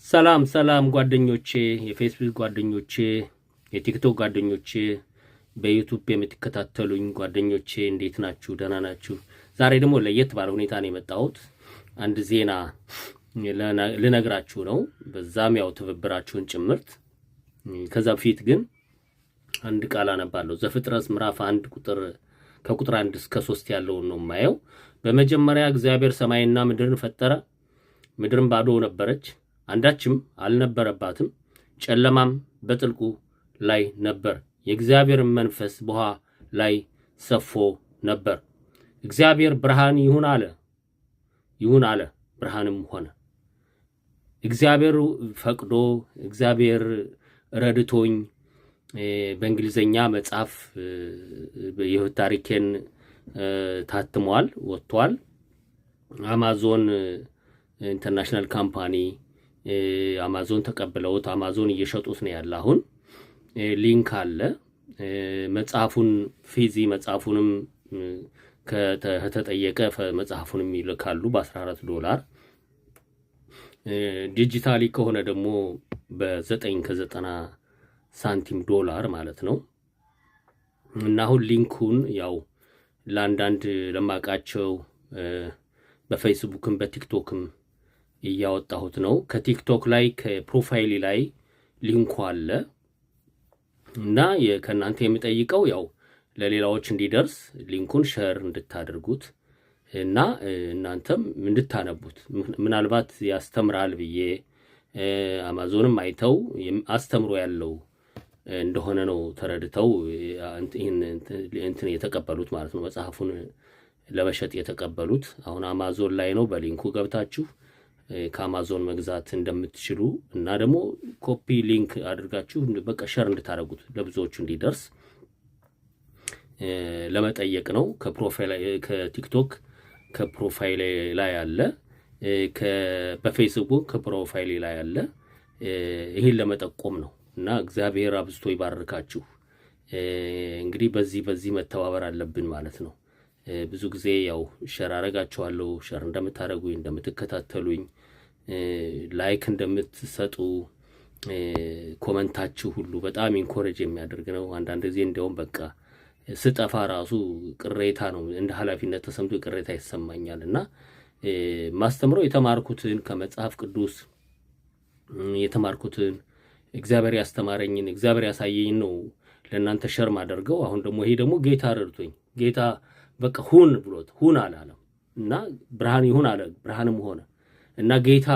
ሰላም ሰላም ጓደኞቼ፣ የፌስቡክ ጓደኞቼ፣ የቲክቶክ ጓደኞቼ፣ በዩቱብ የምትከታተሉኝ ጓደኞቼ፣ እንዴት ናችሁ? ደህና ናችሁ? ዛሬ ደግሞ ለየት ባለ ሁኔታ ነው የመጣሁት። አንድ ዜና ልነግራችሁ ነው። በዛም ያው ትብብራችሁን ጭምርት። ከዛ በፊት ግን አንድ ቃል አነባለሁ። ዘፍጥረት ምዕራፍ 1 ቁጥር ከቁጥር 1 እስከ 3 ያለውን ነው የማየው። በመጀመሪያ እግዚአብሔር ሰማይና ምድርን ፈጠረ። ምድርም ባዶ ነበረች፣ አንዳችም አልነበረባትም። ጨለማም በጥልቁ ላይ ነበር። የእግዚአብሔርም መንፈስ በውኃ ላይ ሰፎ ነበር። እግዚአብሔር ብርሃን ይሁን አለ፣ ይሁን አለ፣ ብርሃንም ሆነ። እግዚአብሔር ፈቅዶ፣ እግዚአብሔር ረድቶኝ በእንግሊዝኛ መጽሐፍ የህይወት ታሪኬን ታትሟል፣ ወጥቷል። አማዞን international company አማዞን ተቀብለውት አማዞን እየሸጡት ነው ያለ። አሁን link አለ። መጽሐፉን ፊዚ መጽሐፉንም ከተጠየቀ መጽሐፉንም ይልካሉ በ14 ዶላር። Digitally ከሆነ ደግሞ በ9 ከ90 ሳንቲም ዶላር ማለት ነው። እና አሁን link ኡን ያው ለአንዳንድ ለማውቃቸው በፌስቡክም በቲክቶክም እያወጣሁት ነው። ከቲክቶክ ላይ ከ profile ኤ ላይ link ኡ አለ። እና ከእናንተ የምጠይቀው ያው ለሌላዎች እንዲደርስ link ኡን share እንድታደርጉት እና እናንተም እንድታነቡት፣ ምናልባት ያስተምራል ብዬ አማዞንም አይተው አስተምሮ ያለው እንደሆነ ነው ተረድተው ይህን እንትን የተቀበሉት ማለት ነው። መጽሐፉን ለመሸጥ የተቀበሉት አሁን አማዞን ላይ ነው። በ link ኡ ገብታችሁ ከአማዞን መግዛት እንደምትችሉ እና ደግሞ copy link አድርጋችሁ በቃ share እንድታደርጉት ለብዙዎቹ እንዲደርስ ለመጠየቅ ነው። ከ profile ከቲክቶክ ከ profile ላይ አለ፣ በፌስቡክ ከ profile ላይ አለ። ይህን ለመጠቆም ነው እና እግዚአብሔር አብዝቶ ይባርካችሁ። እንግዲህ በዚህ መተባበር አለብን ማለት ነው። ብዙ ጊዜ ያው share አረጋችኋለሁ። Share እንደምታደርጉኝ፣ እንደምትከታተሉኝ፣ like እንደምትሰጡ፣ comment ኣችሁ ሁሉ በጣም encourage የሚያደርግ ነው። አንዳንድ ጊዜ እንዲያውም በቃ ስጠፋ ራሱ ቅሬታ ነው፣ እንደ ኃላፊነት ተሰምቶ ቅሬታ ይሰማኛል። እና ማስተምረው የተማርኩትን፣ ከመጽሐፍ ቅዱስ የተማርኩትን፣ እግዚአብሔር ያስተማረኝን፣ እግዚአብሔር ያሳየኝን ነው ለእናንተ share ማደርገው። አሁን ደግሞ ይሄ ደግሞ ጌታ ረድቶኝ፣ ጌታ በቃ ሁን ብሎት ሁን አላለም እና ብርሃን ይሁን አለ፣ ብርሃንም ሆነ እና ጌታ